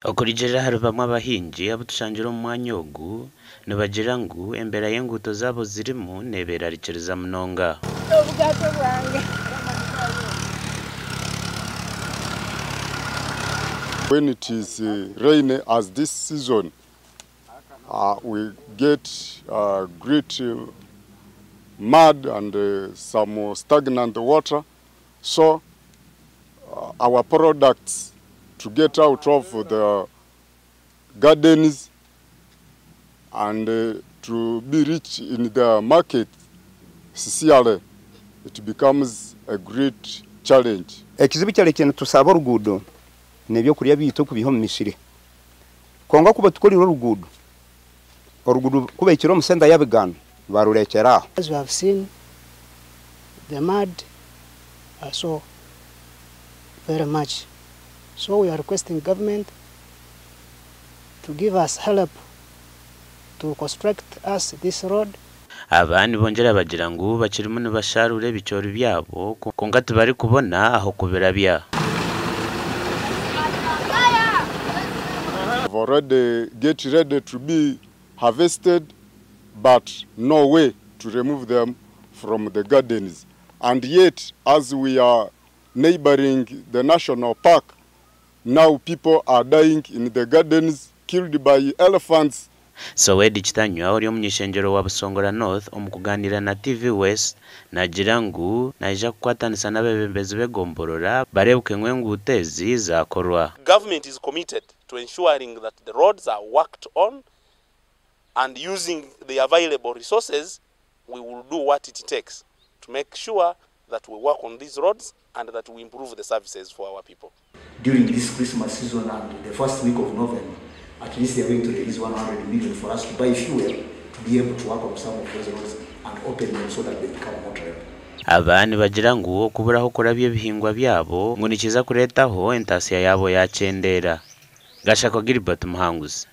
Okurugiirira ahari bamwe abahingi abu tushangire omu mwanya ogu, nibagira ngu embeera y'enguuto zaabo zirimu neeberarikiriza munonga. Obwato bwange. When it is rainy as this season, we get great mud and some stagnant water. So our products to get out of the gardens and to be rich in the market, sincerely, it becomes a great challenge. Ekizibu kyareka nitusaba oruguudo n'ebyokurya byaitu okubiiha omu misiri. Kwonka ku batukorire oruguudo, oruguudo ku bahikire omu senta y'Abigano barurekyera aho. As we have seen, the mud are so very much. So we are requesting government to give us help to construct us this road. Aba nibongyera bagira ngu bakirimu nibasharura ebicoori byabo kwonka tibarikubona aho kubirabya. We've already get ready to be harvested, but no way to remove them from the gardens. And yet, as we are neighboring the national park, now people are dying in the gardens, killed by elephants. Sowedi Kitanywa ori omuny'ishengyero wa Busongora North omu kuganira na TV West nagira ngu naija kukwatanisa n'abeebembezi b'egomborora bareebuke ngu enguuto ezi zaakorwa. Government is committed to ensuring that the roads are worked on and using the available resources, we will do what it takes to make sure that we work on these roads and that we improve the services for our people. During this Christmas season and the first week of November, at least they are going to release 100 million for us to buy fuel to be able to work on some of those roads and open them so that they become motorable. Aba nibagira ngu okuburaho kurabya ebihingwa byabo ngu nikiza kureetaho entaasya yaabo yakyendeera. Gashakwa Gilbert Muhanguzi.